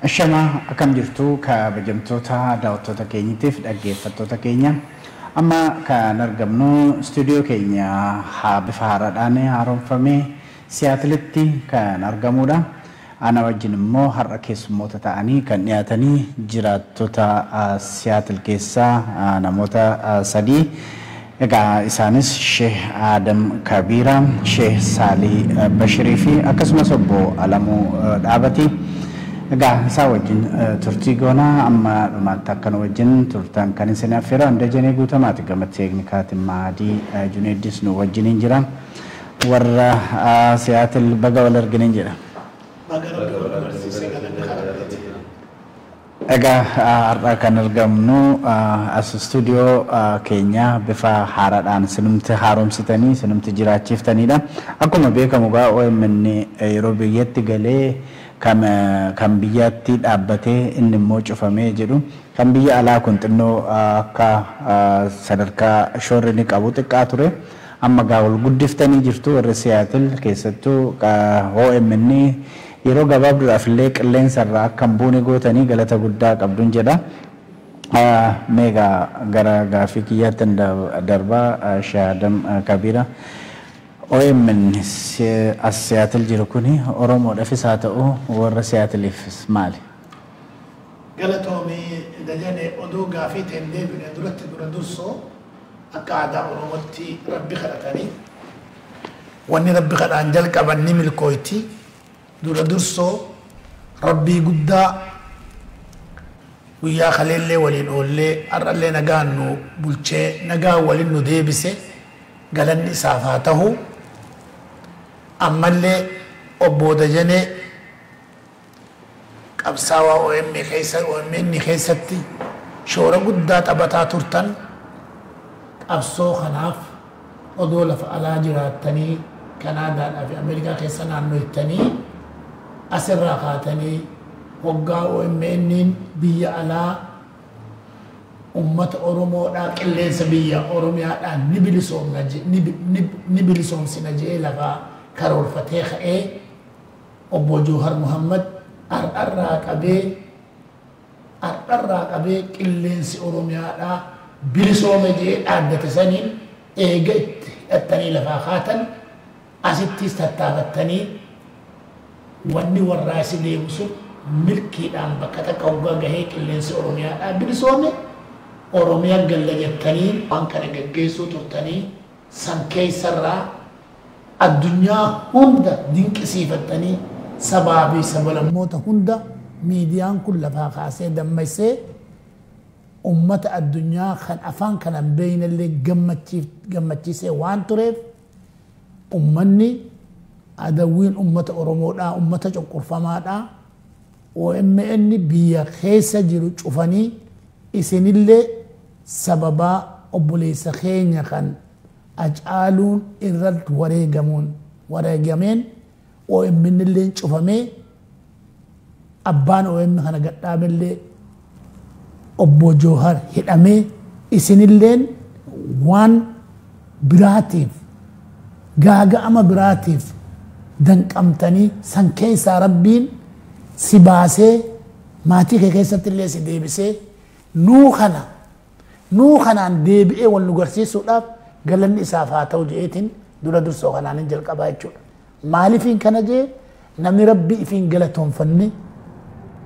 Ashamaa, akkam jirtu kabajamtoota daawwattoota keenyatiif dhaggeeffattoota keenya? Amma kan argamnu istuudiyoo keenya bifa haaraadhaan haaromfamee Siyaatilitti kan argamudha. Ana wajjin immoo har'a keessummoota ta'anii kan dhiyaatanii jiraattota Siyaatil keessaa namoota sadii. Egaa isaanis Sheeh Adam Kabiira, Sheeh Saalii Bashirii fi akkasumas obbo Alamuu Dhaabati. Egaa isaa wajjin turtii goonaa amma dhumaatti akka nu wajjin turtan kan isin affeera Dajanee Guutamaati. Gama teeknikaatiin Maadii Juneeddis nu wajjiniin jira. Warra Siyaatil, baga wal arginin jedha. Baga Rabbi wal agarsiise, galanni kadhadheeti. Egaa har'a kan argamnu as istuudiyoo keenya bifa haaraadhaan sinumti haaromsitanii sinumti jiraachiftaniidha. Akkuma beekamu egaa OMN yeroo biyyatti galee kan biyyatti dhaabbatee inni immoo cufamee jedhu, kan biyya alaa kun xinnoo akka sadarkaa shoorri inni qabu xiqqaa ture. Amma gaa wal guddiftanii jirtu. Warri Siyaatil keessattuu OMN yeroo gabaabduudhaaf illee qilleensa irraa akka hin buune gootanii galata guddaa qabduun jedha. Meegaa gara gaafii kiyyaatti darbaa. Sheeh Adam Kabiira. OMN as Siyaatil jiru kuni Oromoodhaafis haa ta'u warra Siyaatiliifis maali? Galatoomii Dajane. Oduu gaafii ta'een deebine duratti, dura dursoo akka aadaa Oromootti Rabbi kadhatanii, wanni Rabbi kadhaan jalqaban ni milkooyti. Dura dursoo Rabbii guddaa guyyaa kaleellee waliin oollee har'allee nagaan nu bulchee nagaan waliin nu deebise galanni isaaf haa ta'u. Ammallee obbo Dajanee qabsaawaa OMN keessa OMN keessatti shoora guddaa taphataa turtan, qabsoo kanaaf odoo lafa alaa jiraattanii, Kanaadaadhaa fi Ameerikaa keessa naannoittanii, asirraa kaatanii hoggaa OMN biyya alaa ummata Oromoodhaa qilleensa biyya Oromiyaadhaan ni bilisoomna, ni bilisoomsina jedhee lafaa karoorfatee ka'ee, obbo Jawar Muhammad har'arraa qabee qilleensi Oromiyaadhaa bilisoome jedhee dhaabbate saniin eega itti hidhattanii lafaa kaatan, asittis tattaafattanii wanni warraa si deemu sun milkiidhaan bakka takka hoggaa gahee qilleensi Oromiyaadhaa bilisoome, Oromiyaa galla jettanii waan kana gaggeessuu turtanii, san keessarraa addunyaa hunda dinqisiifattanii, sabaa fi sablammoota hunda miidiyaan kun lafaa kaasee dammaysee ummata addunyaa kan afaan kana hin beeynellee gammachiisee waan tureef, ummanni adawwiin ummata Oromoodhaa, ummata cunqurfamaadhaa, OMN biyya keessa jiru cufanii, isinillee sababaa obboleessa keenya kan Hacaaluun irratti wareegamuun wareegameen OMN illee cufamee, abbaan OMN kana gadhaamellee obbo Jawar hidhamee, isinilleen waan biraatiif, gaaga'ama biraatiif danqamtanii, san keessaa Rabbiin si baasee maatii kee keessatti illee si deebisee nuu kanaan deebi'ee wal nu garsiisuudhaaf galanni isaaf haa ta'u je'eetiin dura dursoo kanaan hin jalqabaa jechuudha. Maaliifiin kana jee? Namni Rabbii ifiin galatoonfanne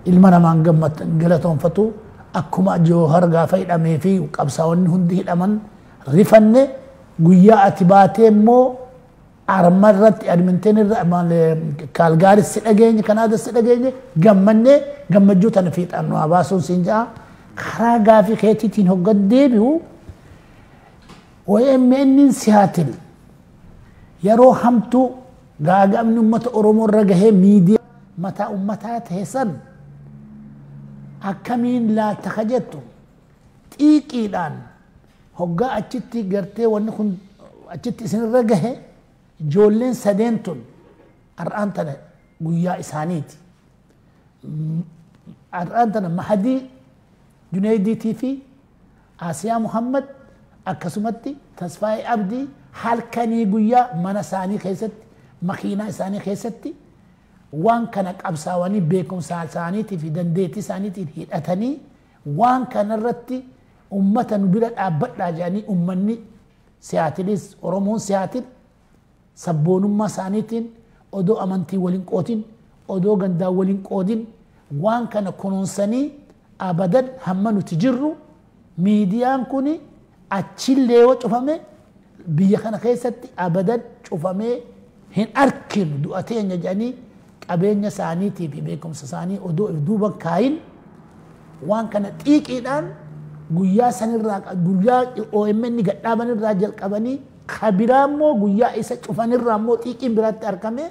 ilma namaan galatoonfatu. Akkuma Jawar gaafa hidhamee fi qabsaa'onni hundi hidhaman rifanne, guyyaa ati baatee immoo arma irratti Edmonton irra Kaalgaaris si dhageenye, Kanaadas si dhageenye, gammannee gammachuu tana fiixaan nu haa baasuun siin ja'a. Karaa gaafii keetiitiin hoggan deebi'u, OMN Siyaatil yeroo hamtuu gaaga'amni uummata Oromoo irra gahee miidiyaa mataa uummataa ta'e san akkamiin laalta ka jettu, xiiqiidhaan hoggaa achitti gartee wanni kun achitti isinirra gahe, ijoolleen sadeen tun har'aan tana guyyaa isaaniiti. Har'aan tana Mahadii Juneydiitii fi Asiyaa Muhammad akkasumatti Tasfaayee Abdii halkanii guyyaa mana isaanii keessatti, makiinaa isaanii keessatti waan kana qabsaawanii beekumsa isaaniitii fi dandeettii isaaniitiin hidhatanii waan kanarratti ummata nu bira dhaabbadhaa jedhanii ummanni Siyaatilis Oromoon Siyaatil sabboonummaa isaaniitiin odoo amantii waliin qootin odoo gandaa waliin qoodin waan kana kunuunsanii abadan hamma nuti jirru miidiyaan kun achillee yoo cufame biyya kana keessatti abadan cufamee hin arkinu du'a teenya jedhanii qabeenya isaaniitii fi beekumsa isaanii odoo if duuban kaayin waan kana xiiqiidhaan guyyaa sanirraa guyyaa OMN gadhaabanirraa jalqabanii kabiraa immoo guyyaa isa cufanirraa immoo xiiqiin biraatti argame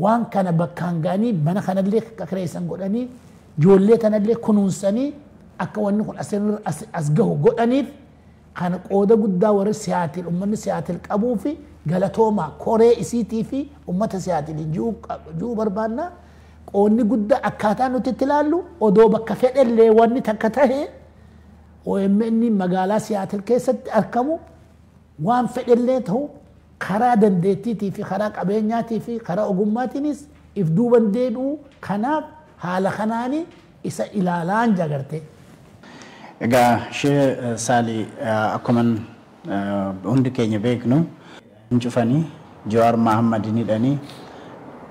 waan kana bakkaan ga'anii mana kanallee akka kireessan godhanii ijoollee tanallee kunuunsanii akka wanni kun as gahu godhaniif kana qooda guddaa warri Siyaatil ummanni Siyaatil qabuu fi galatooma koree isiitii fi ummata Siyaatil ji'uu barbaanna. Qoonni guddaa akkaataa nuti itti ilaallu odoo bakka fedhellee wanni takka tahe OMN magaalaa Siyaatil keessatti argamu waan fedhellee ta'u karaa dandeettiitii fi karaa qabeenyaatii fi karaa ogummaatiinis if duuban deebi'u kanaaf haala kanaani isa ilaalaan jagarte. Egaa ishee Saalii akkuma hundi keenya beeknu hin cufanii Jawaar Mahammad hin hidhanii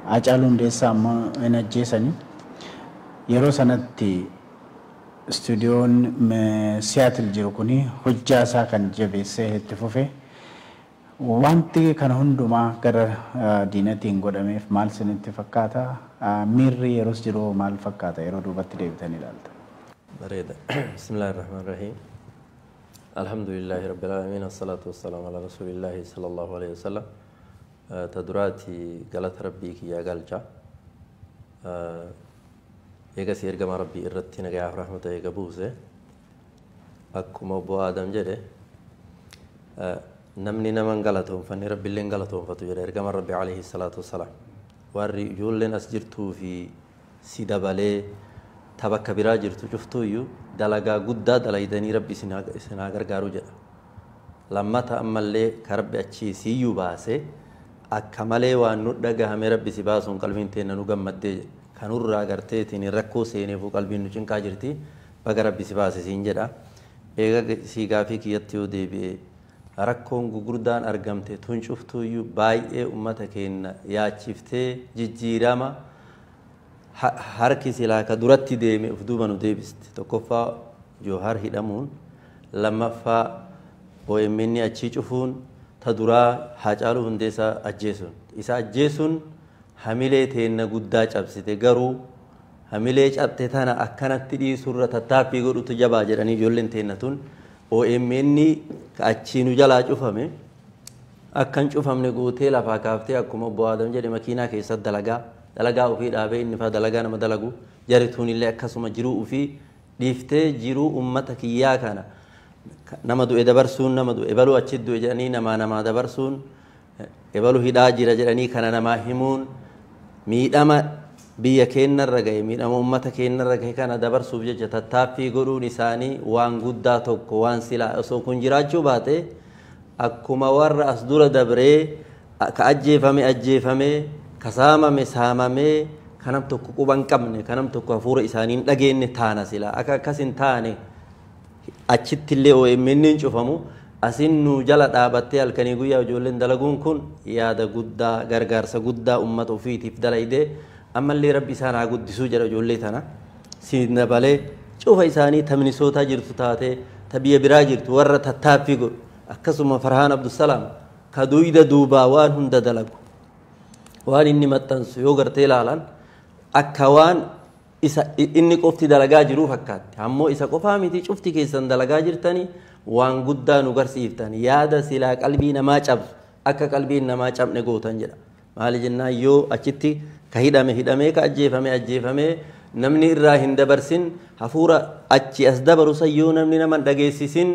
Haacaaluu Hundeessaa immoo hin ajjeesanii yeroo sanatti istuudiyoon Siyaatil jiru kuni hojjaa isaa kan jabeessee itti fufe wanti kana hundumaa gara diinatiin godhameef maal isinitti fakkaata? Miirri yeroos jiru maal fakkaata yeroo duubatti deebitanii ilaalta? Bareeda. Bismillahirrahmanirrahiim. Alhamdulillahi rabbil aalamiin. Assalatu wassalamu ala rasuulillahi sallallahu alaihi wasallam. Ta duraati galata rabbii kiyyaa galcha. Eegas ergama rabbii irratti nagayaaf rahmata eega buuse. Akkuma obbo Aadam jedhe namni nama hin galatoonfanne rabbiillee hin galatoonfatu jedhe ergama rabbii alayhi salaatu wassalaam. Warri ijoolleen as jirtuu fi si dabalee ta bakka biraa jirtu cuftuuyyuu dalagaa guddaa dalaydanii rabbi isin haa gargaaru jedha. Lammata ammallee ka rabbi achii siyyuu baase akka malee waan nu dhagahame rabbi si baasuun qalbiin teenna nu gammaddee jedha. Kanurraa garteetiin rakkoo seeneefuu qalbiin nu cinqaa jirti baga rabbi si baase siin jedha. Eega sii gaafii kiyyatti yoo deebi'e rakkoon gugurdaan argamte tun cuftuuyyuu baay'ee ummata keenya yaachiftee jijjiirama harki silaa ka duratti deeme uf duuba nu deebiste. Tokkoffaa Joohar hidhamuun, lammaffaa OMN achii cufuun, ta duraa Haacaaluu Hundeessaa ajjeesuun. Isa ajjeesuun hamilee teenna guddaa cabsite garuu hamilee cabte tana akkanatti dhiisurra tattaaffii godhutu jabaa jedhanii ijoolleen teenna tun OMN ka achii nu jalaa cufame akkan cufamne gootee lafaa kaaftee akkuma obbo Aadam jedhe makiinaa keessatti dalagaa ofii dhaabee inni faa dalagaa nama dalagu jarituun illee akkasuma jiruu ofii dhiiftee jiruu ummata kiyyaa kana nama du'e dabarsuun nama du'e ebaluu achi du'e jedhanii namaa namaa dabarsuun ebaluu hidhaa jira jedhanii kana namaa himuun miidhama biyya keenyarra gahe miidhama ummata keenyarra gahe kana dabarsuuf jecha tattaaffii godhuun isaanii waan guddaa tokko waan silaa osoo kun jiraachuu baate akkuma warra as dura dabree ka ajjeefame ajjeefame ka saamame saamame kanam tokko quba hin qabne kanam tokko hafuura isaanii hin dhageenye taana silaa akka akkas hin taane achitti illee OMN hin cufamu asin nu jala dhaabattee halkanii guyyaa ijoolleen dalaguun kun yaada guddaa gargaarsa guddaa ummata ofiitiif dalaydee ammallee rabbi isaan haa guddisuu jedha ijoollee tana siin dabalee cufa isaanii ta Minisootaa jirtu taatee ta biyya biraa jirtu warra tattaaffii godhu akkasuma Farhaan Abdusalaam ka duyda duubaa waan hunda dalagu waan inni maxxansu yoo gartee ilaalan akka waan isa inni qofti dalagaa jiruu fakkaatti ammoo isa qofaa miti cufti keessan dalagaa jirtanii waan guddaa nu garsiiftan yaada silaa qalbii namaa cabsu akka qalbiin namaa cabne gootan jedha. Maali jennaan yoo achitti ka hidhame hidhamee ka ajjeefame ajjeefamee namni irraa hin dabarsin hafuura achi as dabaru san yoo namni nama hin dhageessisin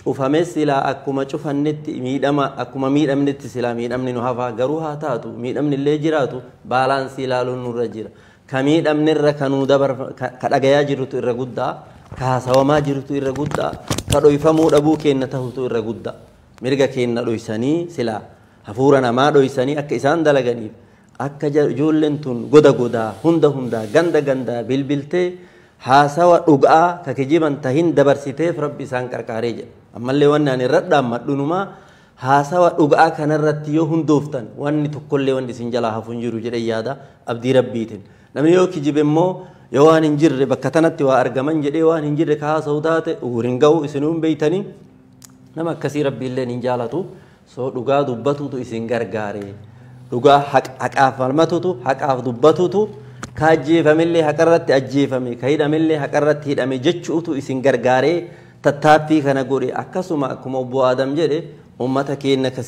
cufame silaa akkuma cufannetti miidhama akkuma miidhamnetti silaa miidhamni nu hafaa garuu haa taatu miidhamni illee jiraatu baalaansii ilaaluun nurra jira. Ka miidhamnerra kanuu dabar ka dhagayaa jirutu irra guddaa ka haasawamaa jirutu irra guddaa ka dhoyfamuu dhabuu keenna tahutu irra guddaa mirga keenna dhoysanii silaa hafuura namaa dhoysanii akka isaan dalaganiif Akka ijoolleen tun goda godaa hunda hundaa ganda gandaa bilbiltee haasawa dhugaa ka kijiban tahin dabarsiteef Rabbi isaan qarqaaree jedha. Ammallee wanni ani irra dhaammadhunumaa haasawa dhugaa kanarratti yoo hundooftan wanni tokkollee wanni isin jalaa hafu hin jiru jedhee yaada abdii Rabbiitiin. Namni yoo kijibe immoo yoo waan hin jirre bakka tanatti waa argaman jedhee waan hin jirre ka haasa'u taate ugurin ga'u isinuu hin beeytanii nama akkasii Rabbiilleen hin jaalatu. Soo dhugaa dubbatutu isin gargaare. Dhugaa haqaaf falmatutu haqaaf dubbatutu ka ajjeefamillee haqarratti ajjeefame ka hidhamillee haqarratti hidhame jechuutu isin gargaaree tattaaffii kana godhe. Akkasuma akkuma obbo Adam jedhe uummata keenya ka